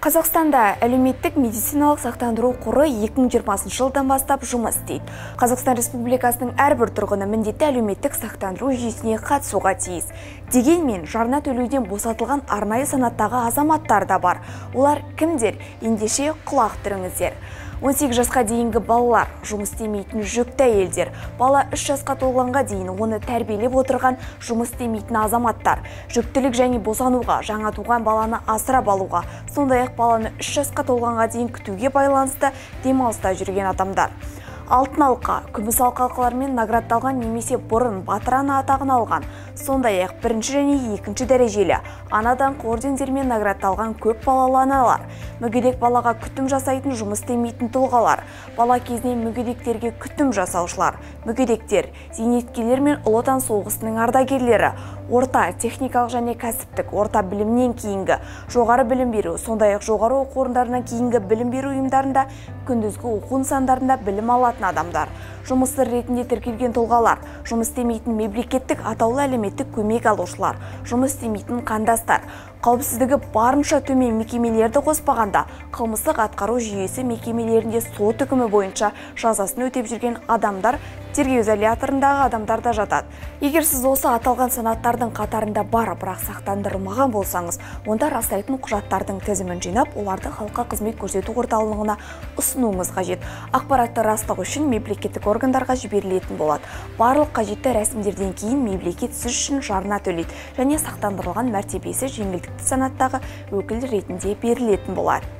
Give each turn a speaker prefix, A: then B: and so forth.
A: Қазақстанда әлеуметтік медициналық сақтандыру қоры 2020 жылдан бастап жұмыс істейді. Қазақстан Республикасының әрбір тұрғыны міндетті әлеуметтік сақтандыру жүйесіне қатысуға тиіс. Дегенмен, жарна төлеуден босатылған арнайы санаттағы азаматтар да бар. Олар кімдер? Ендеше құлақ түріңіздер. 18 жасқа дейінгі балалар, жұмыс істемейтін жүкті әйелдер, бала 3 жасқа толғанға дейін оны тәрбиелеп отырған жұмыс істемейтін азаматтар, жүктілік және босануға, жаңа туған баланы асырап алуға, сондай-ақ баланы 3 жасқа толғанға дейін күтуге байланысты демалыста жүрген адамдар. Алтын алқа, күміс алқалармен наградталған немесе бұрын батыр ана атағын алған, сондай-ақ бірінші және екінші дәрежелі ана даңқы ордендерімен наградталған көп балалы аналар, мүгедек балаға күтім жасайтын жұмыс істемейтін тұлғалар, бала кезінен мүгедектерге күтім жасаушылар, мүгедектер, зейнеткерлер мен Ұлы Отан соғысының ардагерлері, орта, техникалық және кәсіптік, орта білімнен кейінгі, жоғары білім беру, сондай-ақ жоғары оқу орындарынан кейінгі білім беру ұйымдарында күндізгі оқу нысандарында білім алатын адамдар, жұмыссыз ретінде тіркелген тұлғалар, жұмыс істемейтін мемлекеттік атаулы әлеуметтік көмек алушылар, жұмыс істемейтін қандастар, қауіпсіздігі барынша төмен мекемелерді қоспағанда қылмыстық атқару жүйесі мекемелерінде сот үкімі бойынша жазасын өтеп жүрген адамдар, тергеу изоляторындағы адамдар да жатады. Егер сіз осы аталған санаттардың қатарында бар, бірақ сақтандырылмаған болсаңыз, онда растайтын құжаттардың тізімін жинап, оларды халыққа қызмет көрсету орталығына ұсынуыңыз қажет. Ақпаратты растау үшін мемлекеттік органдарға жіберілетін болады. Барлық қажетті рәсімдерден кейін мемлекет сіз үшін жарна төлейді және сақтандырылған мәртебесі жеңілдікті санаттағы өкіл ретінде берілетін болады.